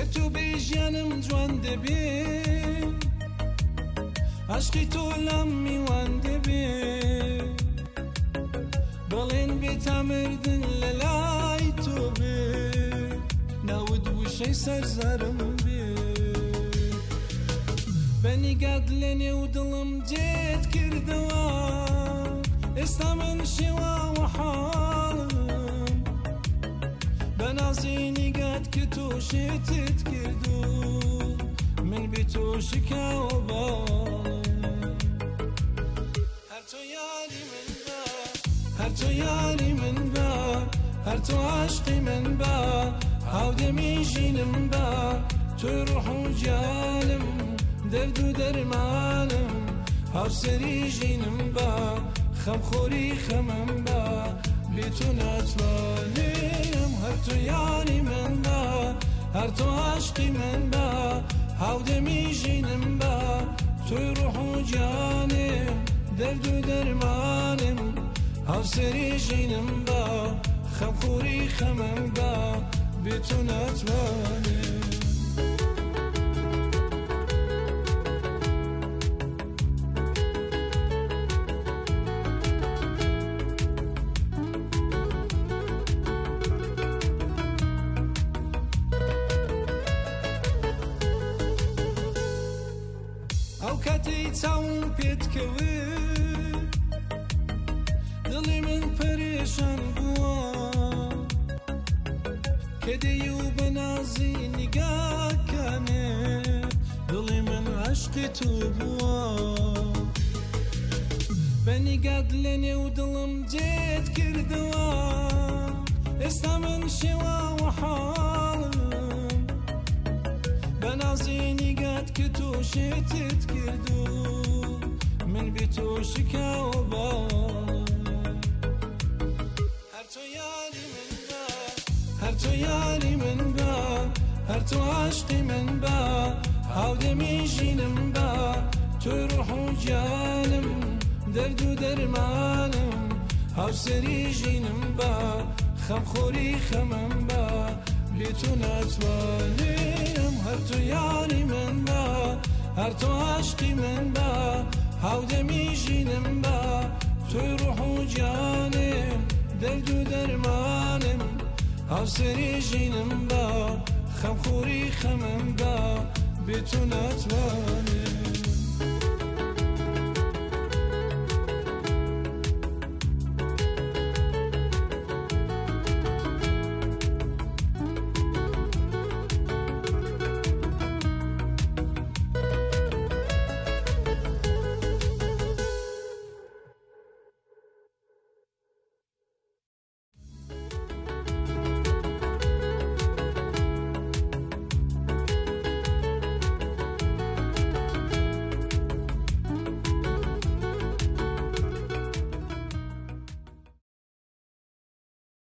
گەر تۆ بێ ژیانم جوان دەبێ، عەشقی تۆ لام میوان دەبێ، بەڵێن بێ تا مردن لە لای تۆ بێ، ناوت وشەی سەرزارم بێ. بە نیگات لە نێو دڵم جێت کردەوە، ئێستا من شێواوە حاڵم، بە نازی نیگات کە تۆ شێتت کردو، من بێ تۆ شکاوە باڵم. هەر تۆ یاری من بە، هەر تۆ یاری من بە، هەر تۆ عاشقی من بە، هاودەمی ژینم بە، تۆی ڕۆح و گیانم، دەرد و دەرمانم، هاوسەری ژینم بە، خەمخۆری خەمم بە، بێ تۆ ناتوانم. هەر تۆ یاری من بە، هەر تۆ عاشقی من بە، هاودەمی ژینم بە، تۆی ڕۆح و گیانم، دەرد و دەرمانم، هاوسەری ژینم بە، خەمخۆری خەمم بە، بێ تۆ ناتوانم. ئەو کاتەی چاوم پێت کەوت، دڵی من پەرێشان بووە، کە دێی و بە نازی نیگاکانێ، دڵی من عەشقی تۆ بووە. بە نیگات لە نێو دڵم جێت کردەوە، ئێستا من شێواوە حاڵم، بە نازی نیگات کە تۆ شێتت کردو، من بێ تۆ شکاوە باڵم. هەر تۆ یاری من بە، هەر تۆ یاری من بە، هەر تۆ عاشقی من بە، هاودەمی ژینم بە، تۆی ڕۆح و گیانم، دەرد و دەرمانم، هاوسەری ژینم بە، خەمخۆری خەمم بە، بێ تۆ ناتوانم. هەر تۆ یاری من بە، هەر تۆ عاشقی من بە، هاودەمی ژینم بە، تۆی ڕۆح و گیانم، دەرد و دەرمانم، هاوسەری ژینم بە، خەمخۆری خەمم بە، بێ تۆ ناتوانم.